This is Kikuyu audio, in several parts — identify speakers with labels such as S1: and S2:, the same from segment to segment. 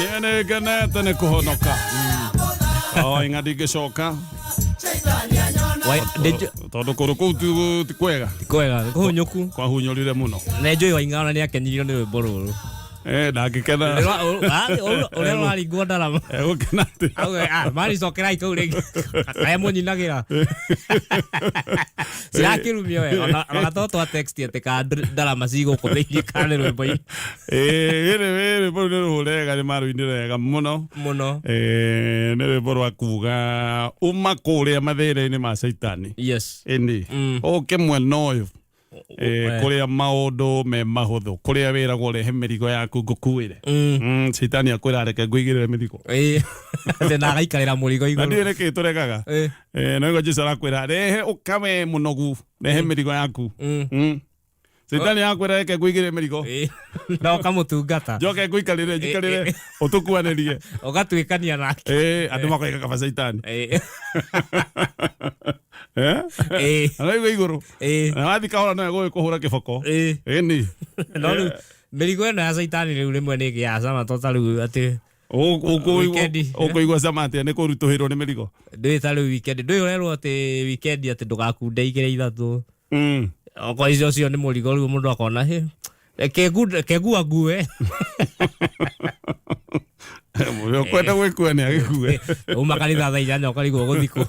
S1: Niĩ nĩ ngenete nĩ kũhonoka. O inga ndingĩcoka. Tondũ kũndũ kũu ti kwega.
S2: Ti kwega, nĩ kũhunyũku.
S1: Kwahunyũrire mũno.
S2: Na njũĩ Waing'ara nĩ akenirio nĩ rwĩmbo rũrũ.
S1: Eh, ndangĩkena.
S2: Ũrĩa rũraringwo ndarama.
S1: Egũkena atĩa?
S2: Auge, "Ah, maricokerai kũu rĩngĩ. Kaĩ mũnyinagĩra." Cirakĩrumio we. Ona ona to twa text atĩ ka ndarama cigũkũ thĩinĩ kana nĩ rwĩmbo-inĩ.
S1: Eh, rĩrĩ rwĩmbo rũu nĩ rũhũre wega, nĩ marũinire wega mũno.
S2: Mũno.
S1: Eh, nĩ rwĩmbo rwa kuga uma kũrĩa mathĩna-inĩ ma caitani.
S2: Yes.
S1: Ĩni. Ũke mwena ũyũ. Eh, kũrĩa maũndũ me mahũthũ, kũrĩa wĩragwo rehe mĩrigo yaku ngũkuĩre. Caitani akwĩra reke ngũigĩrĩre mĩrigo.
S2: Ĩĩ. Atĩ na agaikarĩra mũrigo
S1: Na
S2: igũrũ.
S1: ndiũĩ nĩkĩ tũregaga. Eh, no igua Jesu arakwĩra rehe ũkawe mũnogu, rehe mĩrigo yaku. Caitani akwĩra reke ngũigĩrĩre mĩrigo.
S2: Ĩĩ. Na ũkamũtungata.
S1: Njoke ngũikarĩre, njikarĩre, ũtũkuanĩrie.
S2: Ũgatuĩkania nake.
S1: Eh, andũ makoiga kaba caitani.
S2: Ĩĩ.
S1: Eh?
S2: Ĩĩ.
S1: Araigua igũrũ.
S2: Ĩĩ.
S1: Na wathi kahora no egũgĩkũhũra kĩboko.
S2: Ĩĩ.
S1: Ĩni.
S2: No rĩu mĩrigo ĩno ya caitani rĩu rĩmwe nĩ ĩgĩaga cama to ta rĩu atĩ Weekend.
S1: Ũkũigua cama atĩa nĩ kũritũhĩrwo nĩ mĩrigo?
S2: Ndũĩ ta rĩu weekend ndũĩ ũrerwo atĩ weekend atĩ ndũgakunde igĩrĩ ithatũ. Okorwo icio cio nĩ mũrigo rĩu mũndũ akona hĩ reke ngua ngue.
S1: Ũrĩa ũkwenda gwĩkua nĩ agĩkue.
S2: Uma kanitha thaa 8 ũkarigwo gũthikwo.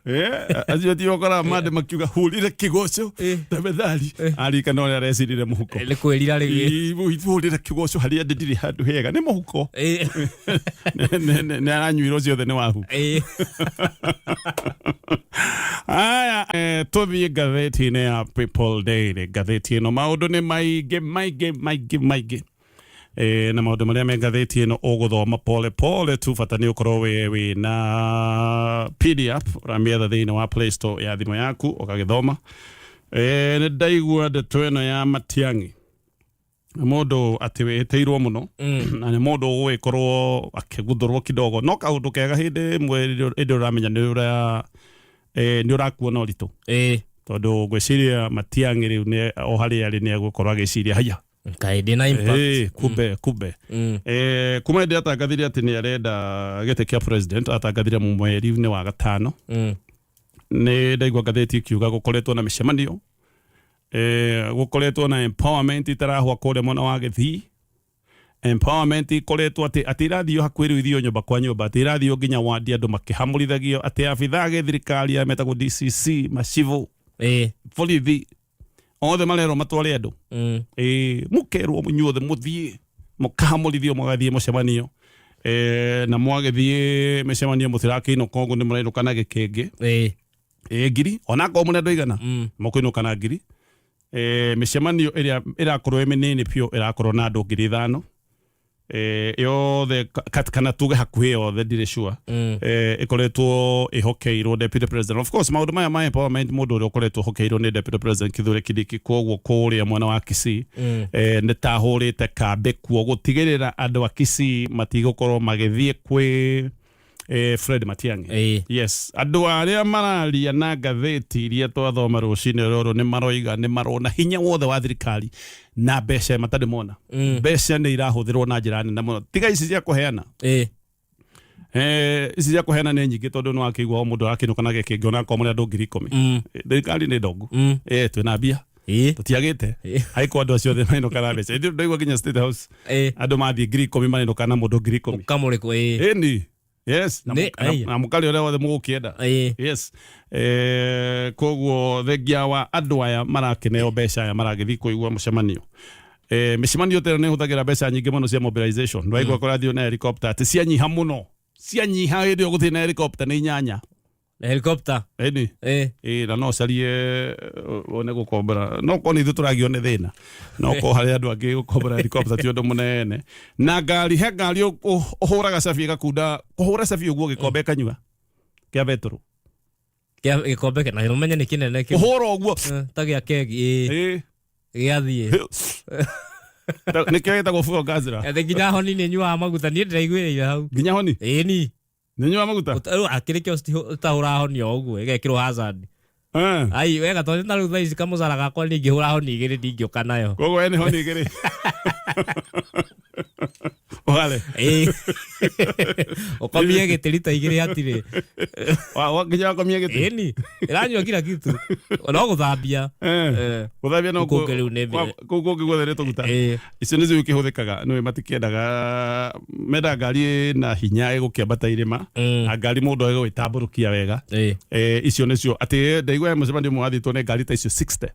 S1: Eh, acio ti ũkoraga mande makiuga hũrire kĩgoco ta methali arikana ũrĩa arecirire mũhuko.
S2: Nĩ kwĩrira rĩu.
S1: Hũrire kĩgoco harĩa ndĩ ndirĩ handũ hega nĩ mũhuko. Nĩ aranyuirwo ciothe nĩ wahu. Aya, tũthiĩ ngathĩti-inĩ ya People Daily. Ngathĩti ĩno maũndũ nĩ maingĩ maingĩ maingĩ maingĩ. Na maũndũ marĩa me ngathĩti ĩno ũgũthoma pole pole tu, bata nĩ ũkorwo wĩ wĩna PDF ũramĩetha thĩinĩ wa Play Store ya thimũ yaku ũgagĩthoma. Nĩ ndaigua ndeto ĩno ya Matiang'i, nĩ mũndũ atĩ wĩhĩtĩirwo mũno na nĩ mũndũ ũgũgĩkorwo akĩguthũrwo kidogo, no kaũndũ kega hĩndĩ ĩmwe hĩndĩ ũramenya nĩ ũra nĩ ũrakuona ũritũ, tondũ ngwĩciria Matiang'i rĩu o harĩa arĩ nĩ egũkorwo agĩciria haya
S2: Kaĩ ndĩ na impact.
S1: Kumbe kumbe. Kuma hĩndĩ atangathire atĩ nĩ arenda gĩtĩ kĩa president, atangathire mweri-inĩ wa gatano, nĩ ndaigua ngathĩti ikiuga gũkoretwo na mĩcemanio, gũkoretwo na empowerment itarahwa kũrĩa mwena wa Gĩthii, empowerment ikoretwo atĩ atĩ irathio hakuhĩ rĩu ithio nyũmba kwa nyũmba, atĩ irathio nginya wandi, andũ makĩhamũrithagio atĩ abithaa a gĩthirikari aya metagwo DCC, macibũ, borithi, othe marerwo matware andũ. Ĩĩ, mũkerwo inyuothe mũthiĩ mũkahamũrithio, mũgathiĩ mũcemanio, na mwagĩthiĩ mĩcemanio mũtirakĩinũka ũguo, nĩ mũrainũka na gĩkĩngĩ. Ĩĩ, ngiri onakorwo mũrĩ andũ aigana, mũkũinũka na ngiri. Mĩcemanio ĩrĩa ĩrakorwo ĩ mĩnini biũ ĩrakorwo na andũ 5,000 yothe, kana tuge hakuhĩ yothe, ndirĩ sure. Ĩkoretwo ĩhokeirwo deputy president. Of course maũndũ maya ma empowerment, mũndũ ũrĩa ũkoretwo ũhokeirwo nĩ deputy president Kithure Kindiki, koguo kũrĩa mwena wa Kisii nĩ ta ahũrĩte kambĩ kuo gũtigĩrĩra andũ a Kisii matigũkorwo magĩthiĩ kwĩ Fred Matiang'i. Yes, andũ arĩa mararia na ngathĩti iria twathoma rũcinĩ rũrũ nĩ maroiga nĩ marona hinya wothe wa thirikari na mbeca matarĩ mona. Mbeca nĩ irahũthĩrwo na njĩra nene mũno, tiga ici cia kũheana. Ici cia kũheana nĩ nyingĩ, tondũ nĩ wakĩigua o mũndũ arakĩinũka na gĩkĩngĩ onakorwo mũrĩ andũ 10,000. Thirikari nĩ ndongu. Twĩna mbia, tũtiagĩte haiko andũ acio othe mainũka na mbeca. Ithuĩ ndaigua nginya State House andũ mathiĩ 10,000 mainũka na mũndũ 10,000.
S2: Kamũrĩkũ, ĩĩ.
S1: Ĩni, yes, na
S2: Aya.
S1: na mũkarĩa ũrĩa wothe mũgũkĩenda. Yes, koguo thengia wa andũ aya marakĩneo mbeca, aya maragĩthiĩ kũigua mũcemanio, mĩcemanio ta ĩyo nĩ ĩhũthagĩra mbeca nyingĩ mũno cia mobilization. Ndwaigua kũrathiĩ na helicopter atĩ cianyiha mũno, cianyiha hĩndĩ ĩyo gũthiĩ na helicopter nĩ inyanya.
S2: Na helicopter.
S1: Ĩni. Ĩĩ, na no ũcarie wone gũkombora, no korwo nĩ ithuĩ tũragio nĩ thĩna, no korwo harĩ andũ angĩ gũkombora helicopter ti ũndũ mũnene. Na ngari, he ngari ũhũraga cabi ĩgakunda, kũhũra cabi ũguo gĩkombe ĩkanyua kĩa betũrũ.
S2: Kĩa gĩkombe na ũmenye nĩ kĩnene kĩu.
S1: Kũhũra ũguo.
S2: Ta gĩa kegi, ĩĩ. Gĩathiĩ.
S1: Nĩkĩo gĩtagwo fuel guzzler.
S2: Atĩ nginya honi nĩ nyuaga maguta, niĩ ndĩraiguĩrĩire hau.
S1: Nginya honi?
S2: Ĩĩ ni.
S1: Nĩ nyuaga maguta?
S2: Rĩu akĩrĩ kĩo citahũraga honi o ũguo, ĩgekĩrwo hazard. Ai wega tondũ na rĩu thaa ici kamũcara gakwa ningĩhũra honi igĩrĩ ndingĩũka nayo.
S1: Koguo we nĩ honi igĩrĩ wale.
S2: Ĩĩ. Ũkomie gĩtĩ rita igĩrĩ hatirĩ.
S1: Nginya wakomia gĩtĩ.
S2: Ĩni ĩranyua kila kitu no gũthambia.
S1: Eh. Gũthambia no
S2: Kũu kũngĩ rĩu nĩ
S1: kũu kũngĩ guothe nĩ tũguta.
S2: Ĩĩ.
S1: Icio nĩcio ikĩhũthĩkaga nĩwe matikĩendaga mendaga ngari na hinya ĩgũkĩambata irĩma na ngari mũndũ agũgĩtambũrũkia wega.
S2: Ĩĩ.
S1: Icio nĩcio atĩ ndaigua he mũcemanio ũmwe wathitwo nĩ ngari ta icio 60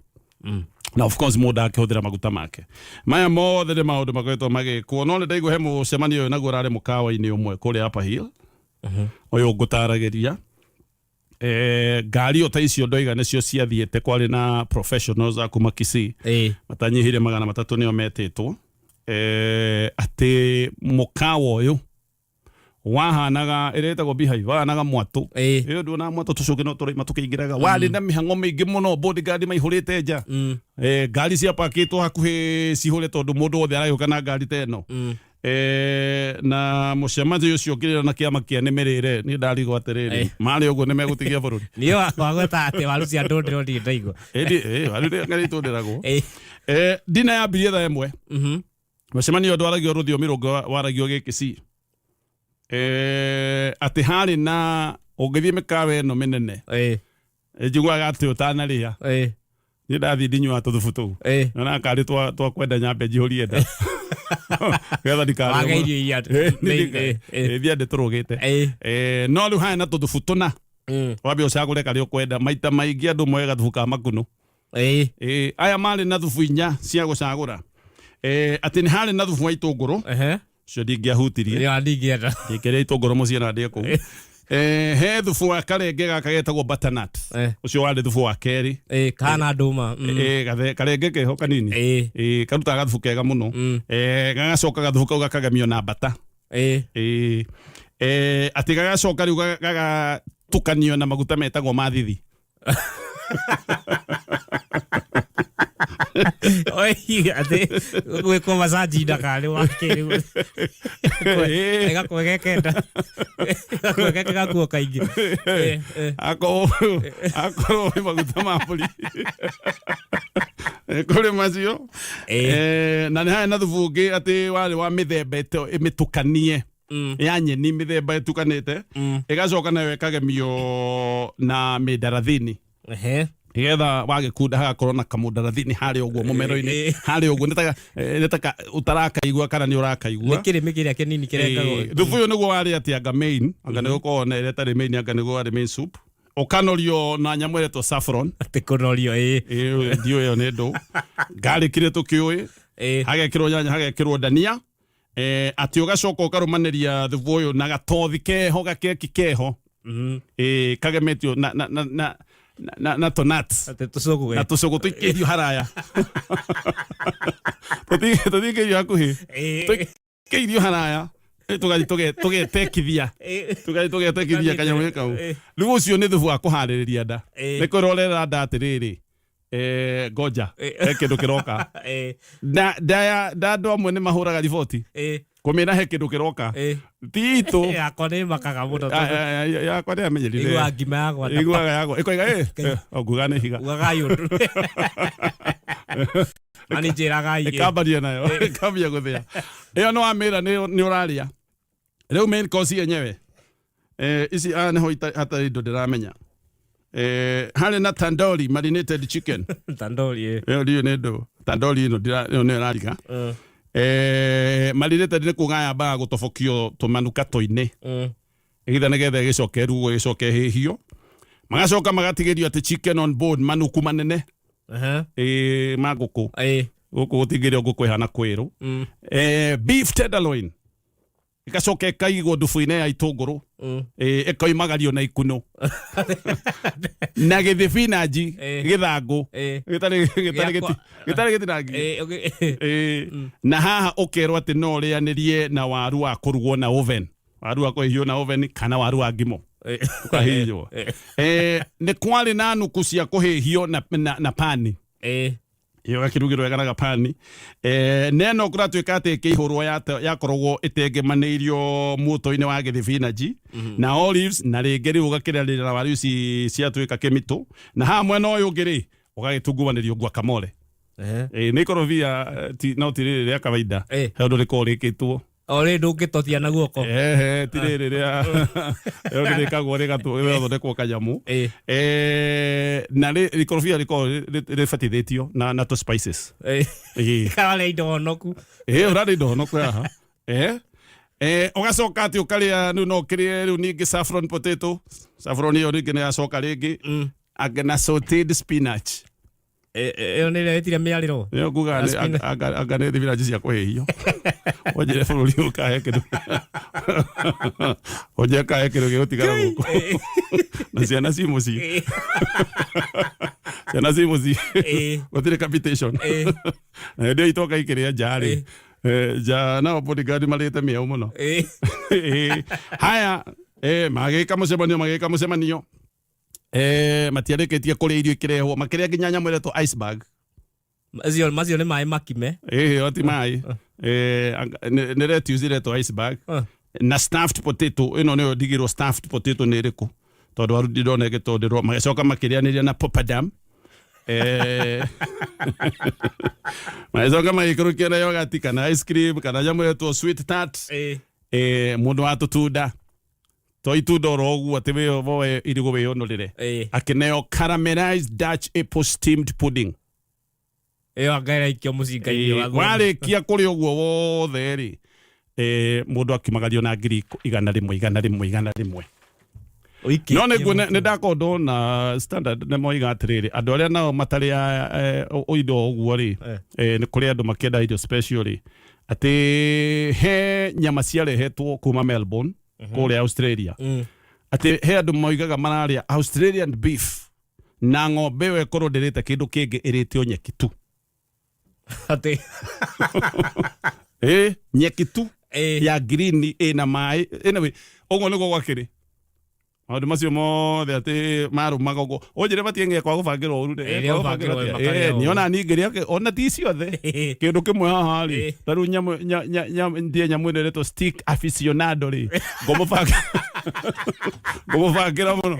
S1: na of course mũndũ akĩhũthĩra maguta make. Maya mothe nĩ maũndũ makoretwo magĩkwo, no nĩ ndaigua he mũcemanio ũyũ naguo ũrarĩ mũkawa-inĩ ũmwe kũrĩa Upper Hill ũyũ ngũtaragĩria. Ngari o ta icio ndoiga nĩcio ciathiĩte, kwarĩ na professionals a kuma Kisii matanyihire 300 nĩo metĩtwo. Atĩ mũkawa ũyũ wahanaga ĩrĩa ĩtagwo Beehive, wahanaga mwatũ. Ĩyo nduonaga mwatũ tũcũkĩ no tũraima tũkĩingĩraga, warĩ na mĩhang'o mĩingĩ mũno, bodyguard maihũrĩte nja. Ngari ciapakĩtwo hakuhĩ cihũre tondũ mũndũ wothe aragĩũka na ngari ta ĩno. Na mũcemanio ũcio ũkĩrĩra na kĩama kĩa nĩ mĩrĩre, niĩ ndarigwo atĩrĩrĩ, marĩ ũguo nĩ megũtigia bũrũri.
S2: Niĩ wagweta atĩ waru cia ndũndĩro ndirĩ ndaigua.
S1: Ĩndĩ waru nĩ itũndĩragwo. Dina yambirie thaa 1. Mũcemanio ndwaragio rũthiomi rũngĩ, waragio Gĩkĩcii. Atĩ harĩ na ũngĩthiĩ mĩkawa ĩno mĩnene, njiguaga atĩ ũtanarĩa, niĩ ndathiĩ ndinyuaga tũthubu tũu, nyonaga karĩ twa kwenda nyambe njihũrie nda nĩgetha ndikarĩe
S2: Wage
S1: mũno.
S2: irio iria
S1: Thiĩ ndĩtũrũgĩte. No rĩu harĩ na tũthubu tũna, wambe ũcagũre karĩa ũkwenda. Maita maingĩ andũ moe gathubu ka makunũ. Aya marĩ na thubu 4 cia gũcagũra. Atĩ nĩ harĩ na thubu wa itũngũrũ, ũcio ndingĩahutirie.
S2: Ĩyo ndingĩenda.
S1: Ndingĩrĩa itũngũrũ mũciĩ na ndĩe kũu. He thubu wa karenge gaka getagwo butternut. Ũcio warĩ thubu wa kerĩ.
S2: Kana ndũma.
S1: Karenge keho kanini. Karutaga gathubu kega mũno. Gagacoka gathubu kau gakagemio na mbata. Atĩ gagacoka rĩu gagatukanio na maguta metagwo ma thithi.
S2: Oi, atĩ gwĩkwo macaji ndakarĩ wa kĩrĩu. Ĩgakwega kenda. Ĩgakwega gakuo kaingĩ.
S1: Akorwo nĩ maguta ma mbũri. Kũrĩ macio. Na nĩ harĩ na thubu ũngĩ atĩ warĩ wa mĩthemba ĩmĩtukanie. Ya nyeni mĩthemba ĩtukanĩte. Ĩgacoka nayo ĩkagemio na mĩndarathini. Nĩgetha wagĩkunda hagakorwo na kamũndarathini harĩa ũguo mũmero-inĩ, harĩa ũguo nĩ taka ũtarakaigua kana nĩ ũrakaigua.
S2: Nĩ kĩrĩmĩ kĩrĩa kĩnini kĩrengagwo.
S1: Thubu ũyũ nĩguo warĩ atĩ anga main, anga nĩ gũkorwo na ĩrĩa ĩtarĩ main, anga nĩguo warĩ main soup. Ũkanorio na nyamũ ĩretwo saffron.
S2: Atĩ kũnorio, ĩĩ.
S1: Ndiũĩ ĩyo nĩ ndũ. Garlic nĩ tũkĩũĩ. Hagekĩrwo nyanya, hagekĩrwo dania. Atĩ ũgacoka ũkarũmanĩria thubu ũyũ na gatothi keho, gakeki keho. Kagemetio na tũnuts.
S2: Atĩ tũcũgũ,
S1: Na tũcũgũ tũikĩirio haraya. Tũtikĩirio hakuhĩ. Tũikĩirio haraya. Tũgathiĩ tũgetekithia. Tũgathiĩ tũgetekithia kanyamũ kau. Rĩu ũcio nĩ thubu wa kũharĩrĩria nda. Nĩ kwĩrorera nda atĩrĩrĩ. Ngoja. He kĩndũ kĩroka. Na nda andũ amwe nĩ mahũraga riboti. Kũmĩra he kĩndũ kĩroka. Ti itũ.
S2: Yakwa nĩ makaga mũno.
S1: Yakwa nĩ amenyerire.
S2: Iguaga ngima yakwa.
S1: Iguaga yakwa. Ĩkoiga, nguga nĩ higa.
S2: Ugaga ũndũ. Mani njĩraga
S1: Ĩkambaria nayo. Ĩkambia gũthĩa. Ĩyo nĩ wamĩra nĩ ũrarĩa. Rĩu main course yenyewe. Ici nĩho hatarĩ indo ndĩramenya. Harĩ na tandoori marinated chicken.
S2: Tandoori.
S1: Ĩyo ndiũĩ nĩ ndũ. Tandoori ĩno ĩyo nĩyo ĩrariga. Marinated nĩ kuga yambaga gũtobokio tũmanukato-inĩ. Ĩgitha nĩgetha ĩgĩcoke ĩrugwo, ĩgĩcoke ĩhĩhio. Magacoka magatigĩrio atĩ chicken on bone, manuku manene. Ma ngũkũ. Gũkũ gũtingĩrĩo ngũkũ ĩhana kwĩrũ. Beef tenderloin. Ĩgacoka ĩkaigwo ndubu-inĩ ya itũngũrũ. Ĩkoimagario na ikuno. Na gĩthibinanji gĩthangũ. Gĩtarĩ gĩtinangie. Na haha ũkerwo atĩ no ũrĩanĩrie na waru wa kũrugwo na oven. Waru wa kũhĩhio na oven kana waru wa ngimo. Ũkahĩhio. Nĩ kwarĩ na nuku cia kũhĩhio na pani. Ĩyo gakĩrugĩrwo wega na gapani. Neno kũratuĩka atĩ ĩkĩihũrwo yakoragwo ĩtengemanĩirio muoto-inĩ wa gĩthibinanji na olives, na rĩngĩ rĩu ũgakĩrĩanĩria na waru ici ciatuĩka kĩmitũ, na haha mwena ũyũ ũngĩ rĩ ũgagĩtungumanĩrio guacamole. Nĩ ikorobia, no ti rĩrĩ rĩa kawaida. He ũndũ rĩkoragwo rĩkĩtwo.
S2: O rĩ ndũngĩtotia na guoko.
S1: Ehe, ti rĩrĩ rĩa he ũndũ rĩkagwo rĩgathondekwo kanyamũ. Na ikorobia rĩkoragwo rĩbatithĩtio na tũ spices.
S2: Kararĩa indo honoku.
S1: Ũrarĩa indo honoku haha. Ũgacoka atĩ ũkarĩa rĩu no ũkĩrĩe rĩu ningĩ saffron potato. Saffron ĩyo rĩngĩ nĩ yacoka rĩngĩ. Anga na sauteed spinach.
S2: Ĩyo nĩ ĩrĩa ĩtire mĩarĩro.
S1: Nĩyo nguga
S2: Na spinach.
S1: Anga nĩ thibinanji cia kũhĩhio. Wanjĩre bũrũri ũyũ ũkahe kĩndũ. Wanjĩre kahe kĩndũ gĩgũtigara gũkũ. Na ciana ci mũciĩ. Ciana ci mũciĩ. Gũtirĩ capitation. Na hĩndĩ ĩyo itoka ikĩrĩa nja rĩ. Nja nao bodyguard marĩte mĩeũ mũno. Haya, magĩka mũcemanio, magĩka mũcemanio. Matiarĩkĩtie kũrĩa irio ikĩrehwo, makĩrĩa nginya nyamũ ĩretwo iceberg.
S2: Macio nĩ maĩ makime.
S1: Ĩĩ, ti maĩ. Nĩ lettuce ĩretwo iceberg. Na stuffed potato, ĩno nĩyo ndigirwo stuffed potato nĩ ĩrĩkũ, tondũ waru ndĩrona ĩgĩtũndĩrwo. Magĩcoka makĩrĩanĩria na papadam. Magĩcoka magĩikũrũkia na yogati kana ice cream kana nyamũ ĩretwo sweet tart. Mũndũ wa tũtunda to itunda oro ũguo atĩ wĩ woe irigũ wĩyũnũrĩre. Akĩneo caramelized Dutch apple steamed pudding.
S2: Ĩyo anga ĩraikio mũcinga-inĩ wa thũũri.
S1: Warĩkia kũrĩa ũguo wothe rĩ, mũndũ akiumagario na ngiri 100, 100, 100.
S2: Ũikĩtie
S1: No nĩguo
S2: mũtu.
S1: Nĩ ndakorwo ndona Standard nĩ moiga atĩrĩrĩ, andũ arĩa nao matarĩ indo ũguo rĩ, nĩ kũrĩ andũ makĩenda irio special rĩ, atĩ he nyama ciarehetwo kuma Melbourne kũrĩa Australia. Atĩ he andũ moigaga mararĩa Australian beef na ng'ombe ĩyo ĩkorwo ndĩrĩte kĩndũ kĩngĩ, ĩrĩte o nyeki tu.
S2: Atĩ.
S1: Nyeki tu ya green ĩna maĩ. Anyway, ũguo nĩguo gwakĩrĩ. Maũndũ macio mothe atĩ marũmaga ũguo. Ũnjĩre matieng'e kwa gũbangĩrwo ũru rĩ.
S2: Rĩrĩa
S1: Kwa gũbangĩrwo
S2: ũbangĩrwo
S1: atĩa?
S2: makarĩa ũru.
S1: Niona niĩ ngĩrĩa ona ti ciothe. Kĩndũ kĩmwe haha rĩ. Ta rĩu nyamũ, ndie nyamũ ĩno ĩretwo stick aficionado rĩ. Ngũmũbangĩra mũno.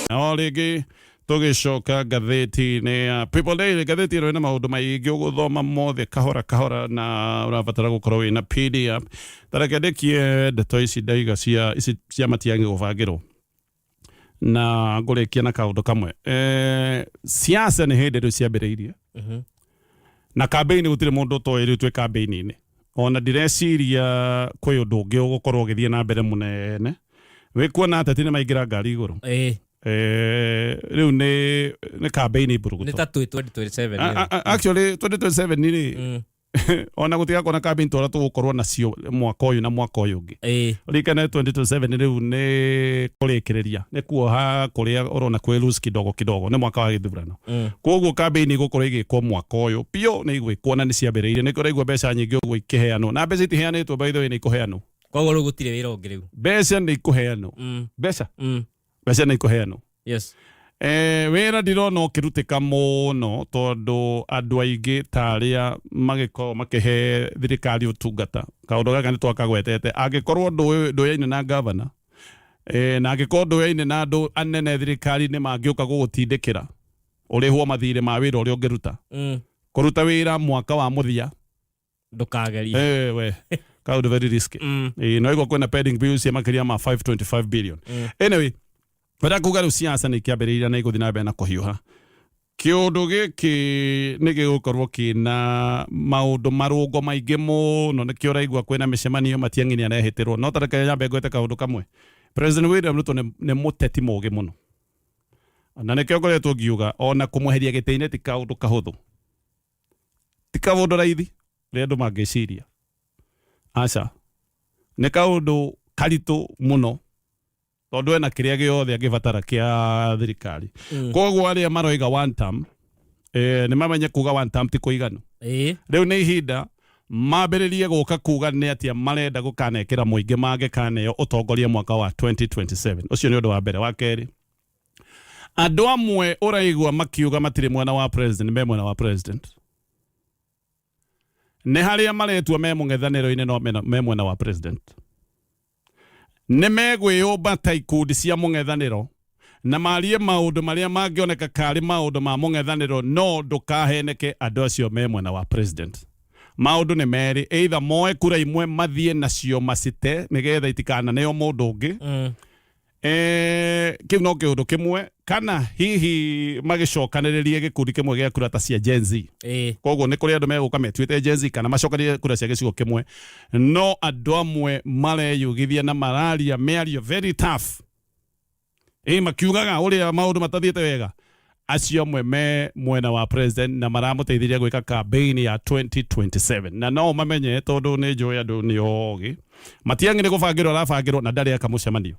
S1: No rĩngĩ tũgĩcoka ngathĩti-inĩ ya People Daily, ngathĩti ĩno ĩna maũndũ maingĩ ũgũthoma mothe kahora kahora, na ũrabatara gũkorwo wĩna PDF. Ta reke ndĩkie ndeto ici ndaiga cia ici cia Matiang'i gũbangĩrwo, na ngũrĩkia na kaũndũ kamwe. Siasa nĩ hĩndĩ rĩu ciambĩrĩirie. Na campaign gũtirĩ mũndũ ũtoĩ rĩu twĩ campaign-inĩ. Ona ndireciria kwĩ ũndũ ũngĩ ũgũkorwo ũgĩthiĩ na mbere mũnene. Wĩkuona ateti nĩ maingĩra ngari igũrũ. Rĩu nĩ campaign mburuguto.
S2: Nĩ ta twĩ 2027.
S1: Actually 2027 rĩ, ona gũtigakorwo na campaign tũrĩa tũgũkorwo nacio mwaka ũyũ na mwaka ũyũ ũngĩ. Ririkana 2027 rĩu nĩ kũrĩkĩrĩria, nĩ kuoha kũrĩa ũrona kwĩ loose kidogo kidogo, nĩ mwaka wa gĩthurano. Koguo campaign igũkorwo ĩgĩkwo mwaka ũyũ biũ, nĩ igwĩkwo na nĩ ciambĩrĩirie. Nĩkĩo ũraigua mbeca nyingĩ ũguo ikĩheanwo, na mbeca itiheanĩtwo by the way, nĩ ikũheanwo.
S2: Koguo rĩu gũtirĩ wĩra ũngĩ rĩu.
S1: Mbeca nĩ ikũheanwo. Mbeca? Mbeca nĩ ikũheanwo. Wĩra ndirona ũkĩrutĩka mũno, tondũ andũ aingĩ ta arĩa magĩkorwo makĩhe thirikari ũtungata, kaũndũ gaka nĩ twakagwetete, angĩkorwo ndũyaine na gavana, na angĩkorwo ndũyaine na andũ anene thirikari-inĩ mangĩũka gũgũtindĩkĩra ũrĩhwo mathirĩ ma wĩra ũrĩa ũngĩruta. Kũruta wĩra mwaka wa mũthia
S2: Ndũkagerie.
S1: We kaũndũ very risky. No igua kwĩna pending bills cia makĩria ma 525 billion. Anyway, wenda kuga rĩu siasa nĩ ikĩambĩrĩria na igũthiĩ na mbere na kũhiũha. Kĩũndũ gĩkĩ nĩ gĩgũkorwo kĩna maũndũ marũngo maingĩ mũno, nĩkĩo ũraigua kwĩna mĩcemanio Matiang'i nĩ arehĩtĩrwo. No ta reke nyambe ngwete kaũndũ kamwe. President William Ruto nĩ mũteti mũgĩ mũno, na nĩkĩo ngoretwo ngiuga ona kũmweheria gĩtĩ-inĩ ti kaũndũ kahũthũ, ti kaũndũ raithi ũrĩa andũ mangĩciria. Aca, nĩ kaũndũ karitũ mũno, tondũ ena kĩrĩa gĩothe angĩbatara kĩa thirikari. Koguo arĩa maroiga one term, nĩ mamenye kuga one term ti kũiganu. Rĩu nĩ ihinda mambĩrĩrie gũka kuga nĩ atĩa marenda gũkanekĩra mũingĩ mangĩkaneo ũtongoria mwaka wa 2027. Ũcio nĩ ũndũ wa mbere. Wa kerĩ, Andũ amwe ũraigua makiuga matirĩ mwena wa president, me mwena wa president. Nĩ harĩa maretua me mũng'ethanĩro-inĩ no me mwena wa president. Nĩ megwĩyũmba ta ikundi cia mũng'ethanĩro na marie maũndũ marĩa mangĩoneka karĩ maũndũ ma mũng'ethanĩro, no ndũkaheneke andũ acio me mwena wa president. Maũndũ nĩ merĩ, either moe kura imwe mathiĩ nacio macite nĩgetha itikananeo mũndũ ũngĩ. Kĩu no kĩũndũ kĩmwe, kana hihi magĩcokanĩrĩrie gĩkundi kĩmwe gĩa kura ta cia Gen Z. Koguo nĩ kũrĩ andũ megũka metuĩte Gen Z kana macokanĩrĩrie kura cia gĩcigo kĩmwe, no andũ amwe mareyugithia na mararia mĩario very tough, makiugaga ũrĩa maũndũ matathiĩte wega. Acio amwe me mwena wa president na maramũteithĩrĩria gwĩka campaign ya 2027, na no mamenye tondũ nĩ njũĩ andũ nĩ ogĩ. Matiang'i nĩ gũbangĩrwo arabangĩrwo na ndarĩ eka mũcemanio.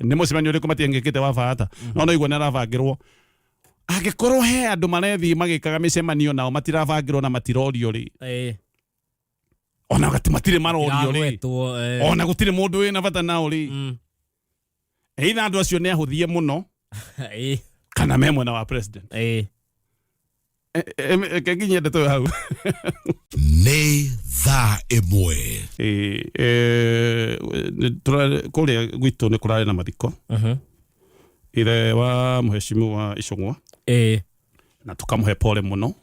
S1: Nĩ mũcemanio ũrĩkũ Matiang'i ekĩte wa bata? No no igua nĩ arabangĩrwo. Angĩkorwo he andũ marethiĩ magĩkaga mĩcemanio nao matirabangĩrwo na matirorio rĩ, ona matirĩ marorio rĩ,
S2: Iragwetwo,
S1: ona gũtirĩ mũndũ wĩna bata nao rĩ, either andũ acio nĩ ahũthie mũno kana me mwena wa president. Reke nginyie ndeto ĩyo hau.
S3: Nĩ thaa 1.
S1: Kũrĩa gwitũ nĩ kũrarĩ na mathiko. Ithe wa mheshimiwa Icũng'wa, na tũkamũhe pole mũno.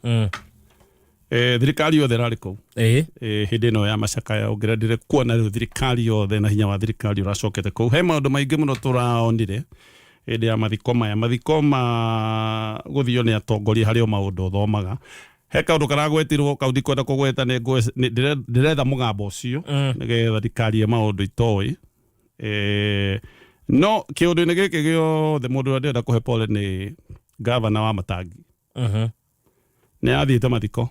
S1: Thirikari yothe ĩrarĩ kũu hĩndĩ ĩno ya macakaya. Ũngĩrendire kuona rĩu thirikari yothe na hinya wa thirikari ũracokete kũu, he maũndũ maingĩ mũno tũraonire hĩndĩ ya mathiko maya. Mathiko ma gũthio nĩ atongoria, harĩ o maũndũ ũthomaga. He kaũndũ karagwetirwo kau ndikwenda kũgweta, ndĩretha mũgambo ũcio nĩgetha ndikarie maũndũ itoĩ. No kĩũndũ-inĩ gĩkĩ gĩothe, mũndũ ũrĩa ndĩrenda kũhe pole nĩ gavana wa Matangi. Nĩ athiĩte mathiko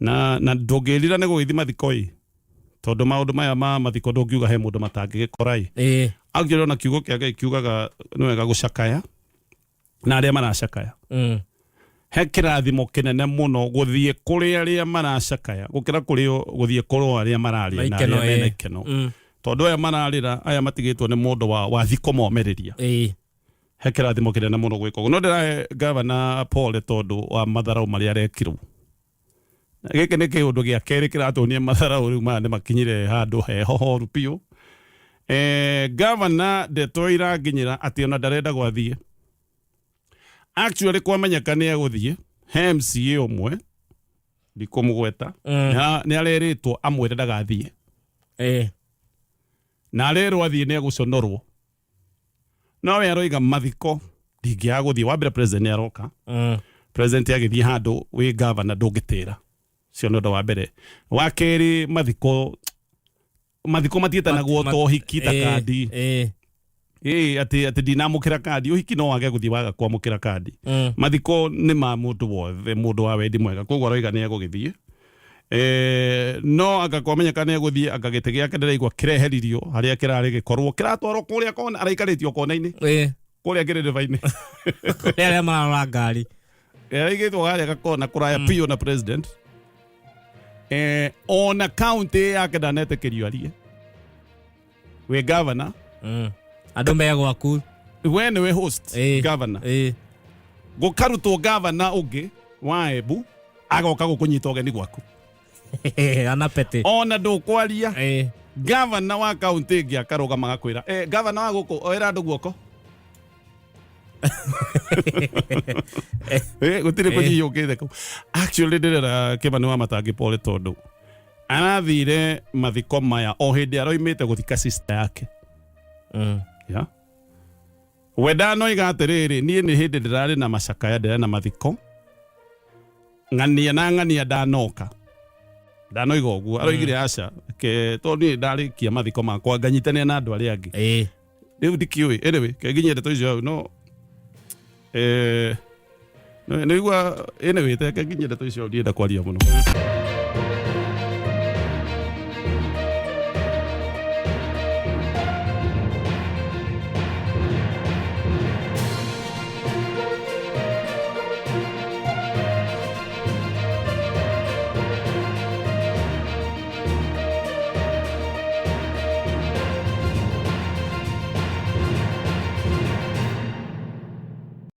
S1: na ndũngĩrira nĩ gũgĩthiĩ mathiko ĩ, tondũ maũndũ maya ma mathiko ndũngiuga he mũndũ matangĩgĩkora ĩ. Actually, ona kiugo kĩa Ngai kiugaga nĩ wega gũcakaya na arĩa maracakaya. He kĩrathimo kĩnene mũno gũthiĩ kũrĩ arĩa maracakaya gũkĩra kũrĩ gũthiĩ kũrĩ arĩa mararĩa na
S2: ikeno,
S1: arĩa mena ikeno, tondũ aya mararĩra, aya matigĩtwo nĩ mũndũ wa wathiĩ kũmomĩrĩria. He kĩrathimo kĩnene mũno gwĩka ũguo. No ndĩrahe gavana pole tondũ wa matharau marĩa arekirwo. Gĩkĩ nĩ kĩũndũ gĩa kerĩ kĩratuonia matharau rĩu maya nĩ makinyire handũ heho horu biũ. Gavana ndeto iranginyĩra atĩ ona ndarenda gwathiĩ. Actually, kwamenyeka nĩ egũthiĩ, he MCA ũmwe ndikũmũgweta, nĩ arerĩtwo amwĩre ndagathiĩ, na arerwo athiĩ nĩ egũconorwo. No we aroiga mathiko ndingĩaga gũthiĩ. Wa mbere, president nĩ aroka. President agĩthiĩ handũ wĩ governor ndũngĩtĩra. Ũcio nĩ ũndũ wa mbere. Wa kerĩ, mathiko matiĩtanagwo ta ũhiki, ta kandi. Ĩĩ, atĩ ndinamũkĩra kandi. Ũhiki no wage gũthiĩ waga kwamũkĩra kandi. Mathiko nĩ ma mũndũ wothe, mũndũ wa wendi mwega. Koguo aroiga nĩ egũgĩthiĩ. No anga kwamenyeka nĩ egũthiĩ, anga gĩtĩ gĩake ndĩraigua kĩreheririo harĩa kĩrarĩ, gĩkorwo kĩratwarwo kũrĩa kona araikarĩtio kona-inĩ, kũrĩa kĩrĩrĩba-inĩ.
S2: Nĩ arĩa mararora ngari.
S1: Araigĩtwo harĩa gakona kũraya biũ na president. Ona county yake ndanetĩkĩrio arie. Wĩ governor,
S2: Andũ me gwaku.
S1: We nĩwe host governor, gũkarutwo governor ũngĩ wa Embu agoka gũkũnyita ũgeni gwaku.
S2: Ana pete.
S1: Ona ndũkwaria. Gavana wa kaunti ĩngĩ akarũgama agakwĩra, gavana wa gũkũ oera andũ guoko. Gũtirĩ kũnyihũkĩte kũu. Actually, ndĩrera Kĩmani wa Matangi pole tondũ arathire mathiko maya o hĩndĩ aroimĩte gũthika sister yake. Yeah. We ndanoiga atĩrĩrĩ, niĩ nĩ hĩndĩ ndĩrarĩ na macakaya, ndĩrarĩ na mathiko ng'ania na ng'ania, ndanoka ndanoiga ũguo. Aroigire aca ke tondũ niĩ ndarĩkia mathiko makwa nganyitanĩra na andũ arĩa angĩ. Rĩu ndikĩũĩ. Anyway, kenginyie ndeto icio hau. No nĩigua, anyway, te kenginyie ndeto icio hau, ndienda kwaria mũno.